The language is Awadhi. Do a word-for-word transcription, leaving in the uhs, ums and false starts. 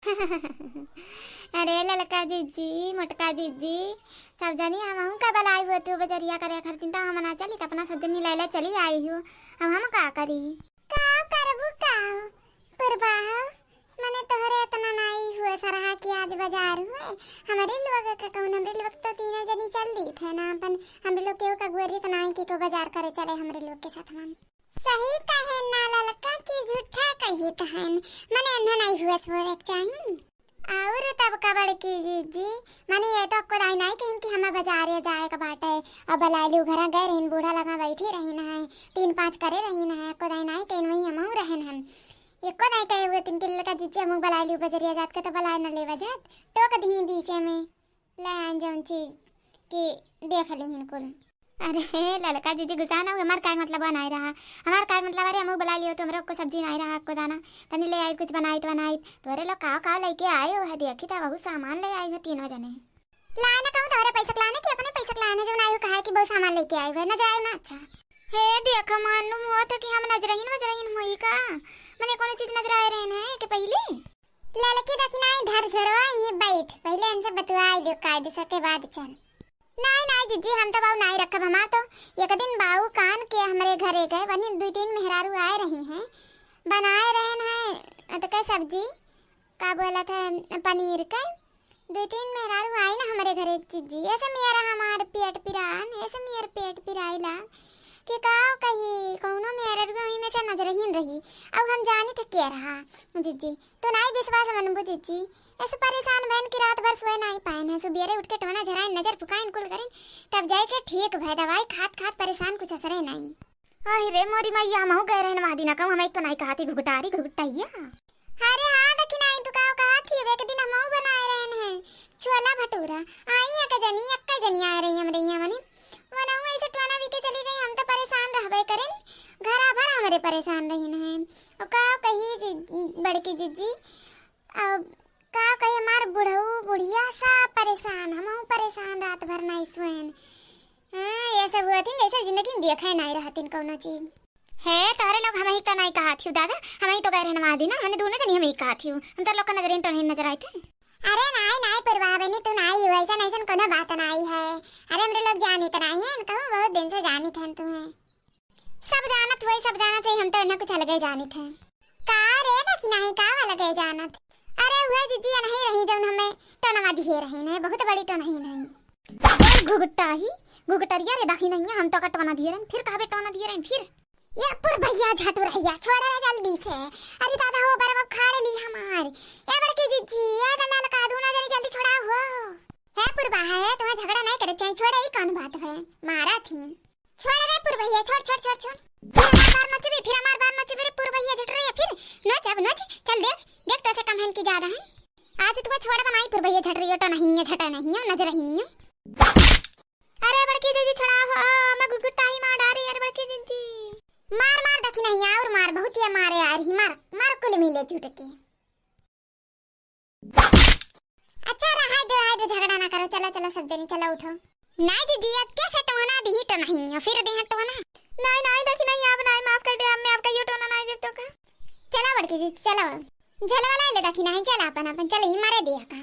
अरे ललका जिज्जी, मोटका जिज्जी, सब जनी हमहू का बलाई हुए तू बजरिया करे खरतिन, तो हम ना चली, तो अपना सब जनी लैले चली आई हूँ। अब हम का करी? का करबू का? पुरबा हो, मने तोहरे इतना नाई हुए सरहा कि आज बजार हुए। हमरे लोग का कौन, हमरे लोग तो तीनों जनी चल दी थे ना अपन, हमरे लोग केहू का गुअरी तो नाई कि को बजार करे चले हमरे लोग के साथ हम। सही कहे ना ललका कि झूठा कही तहन, मने अन्ना नाई हुए सोवे के चाही। और तब का बड़की जिज्जी, मने ये तो अक्को दाई नाई कहिन कि हमें बजारे जाए के बाटे। अब बलाइलू घरा गए रहिन, बूढ़ा लगा बैठी रहिन है, तीन पाँच करे रहिन है, अक्को दाई नाई कहिन वहीं हमहू रहन हम। एको नाई कहे हुए तीन किलो का जिज्जी हमहू बलाइलू बजरिया जात के तो बलाए न लेवा जात, टोक दी बीचे में। ले आन जौन चीज कि देख लिहिन कुल। अरे ललका जिज्जी गुस्सा ना हुए, हमार काय मतलब नाई रहा, हमार काय मतलब, अरे हमहू बलाइलियो तो हमरे को सब्जी नाई रहा, को दाना तनी ले आई कुछ बनाइत बनाइत, तोरे लोग काव काव लेके आए हो है, देखी था बहुत सामान ले आई हो तीनों जने। लाए ना कहूँ तोरे पैसा लाने कि अपने पैसा लाने, जो ना आयो कहा कि बहुत सामान लेके आए हो, नजर आयो ना अच्छा। हे देख मानू हुआ था कि हम नजरहीन वजरहीन हुई का, मने कोनो चीज नजर आए रहे ना के पहले। ललकी दखिनाई धर झरवा, ये बैठ, पहले इनसे बतुआई लो कायदे से के बाद चल। नाई, नाई जिज्जी, हम तो बाऊ नाई रखब, हमार तो एक दिन बाऊ कान के हमरे घरे गए, वनी दुई तीन मेहरारू आए रही हैं, बनाए रहन हैं, अ, तो कह सब्जी, का बोलत है, पनीर के। दुई तीन मेहरारू आई ना हमरे घरे जिज्जी, ऐसे मेरा हमार पेट पिरान, ऐसे मेर पेट पिराइला कि का कही, कौनो मेहरारू वहीं में से नजरहीन रही। अब हम जानी थे के रहा जिज्जी, तो नाई विश्वास मनबू जिज्जी, ऐसे परेशान बहन की रात भर सोए नाई पाएन है, सुबेरे उठ के टोना झराइन, नजर फुकाइन कुल करेन, तब जाए के ठीक भय। दवाई खात खात परेशान कुछ असरे नाई। अहि रे मोरी मैया, हमहू गए रहन वहाँ दिना कहूँ, हम एक तो नाई कहा थी घुघटारी घुघटैया। अरे हाँ, देखी नाई तू का कहा थी, एक दिन हमहू बनाए रहन है छोला भटूरा, आई एक जनी, एक जनी आए रही हमरे यहाँ मने, वनहू ऐसे टोना दी के चली गई, हम तो परेशान रहबे करेन, घरा भर हमरे परेशान रहिन है। और का कही जी, बड़की जिज्जी, अब का कही, हमार बुढ़ऊ बुढ़िया सब परेशान, हमहू परेशान, रात भर नाई सोएन। हाँ, ये सब हुआ थी, जैसे जिंदगी में देखे नाई रहतिन कौनो चीज। हे, तोहरे लोग हमही तो नाई कहा थियू दादा, हमही तो गए रहन वहाँ दिना, मने दोनों जनी हमही कहा थियू। हम तो लोग का नजर टोनही नजर आए थे। अरे नाई, नाई पुरवा बनी, तू नाई हो, ऐसा ऐसा कोनो बात नाई है। अरे हमरे लोग जानी तो नाई है, कहूँ बहुत दिन से जानी थे तू है। सब जानत होई, सब जानत होई, हम तो इन्हें कुछ अलगे जानित है। का रे दखिनाही, का अलगे जानत? अरे हुए जिज्जी, नहीं रही जौन हमें टोनवा दिए रही नहीं, बहुत बड़ी टोनही नहीं। बोल घुघटाही, घुघटरिया रे दखिनहिया, हम तो का टोना दिए रही, फिर कहबे टोना दिए रही, फिर? ये पुरबैया झटुरैया, छोड़ रे जल्दी से। अरे दादा हो, बरवा खाड़ ली हमार। ए बड़की जिज्जी, ए दलाल का दूना जनी जल्दी छोड़ा हो। हे पुरबा है, तुम्हें झगड़ा नहीं करे चाहिए, छोड़े ही कौन बात है, मारा थी। छोड़ रे पुरबैया, छोड़, छोड़, छोड़, छोड़। फिर हमार बार नचबे, फिर हमार बार नचबे रे पुरबैया झटुरैया, फिर नच, अब नच, चल देख, देख तो से कम है इनकी ज्यादा है। आज तुम्हें छोड़ बनाई पुरबैया झटुरैया, टोनहिनिया झटुरहिनिया, नजरहिनिया। अरे बड़की जिज्जी छोड़ा हो, मैं घुघुटाही मार डारी, अरे बड़की जिज्जी। मार, मार दखिनहिया, और मार, बहुत ये मारे आ रही, मार, मार कुल मिले जुट के। अच्छा, रहा दो, रहा दो, झगड़ा ना करो, चलो, चलो, सब जनी, चलो, उठो। नाई जिज्जी, अब कैसे टोना दी टोनहिनिया, फिर दे टोना। नाई, नाई, दखिनहिया, अब नाई, माफ कर दे, अब मैं आपका यो टोना नाई देब तो का। चलो, बड़की जिज्जी, चलो। झलवा लाई ले दखिनहिया, चल अपन, अपन, चल, ही मारे दिया का।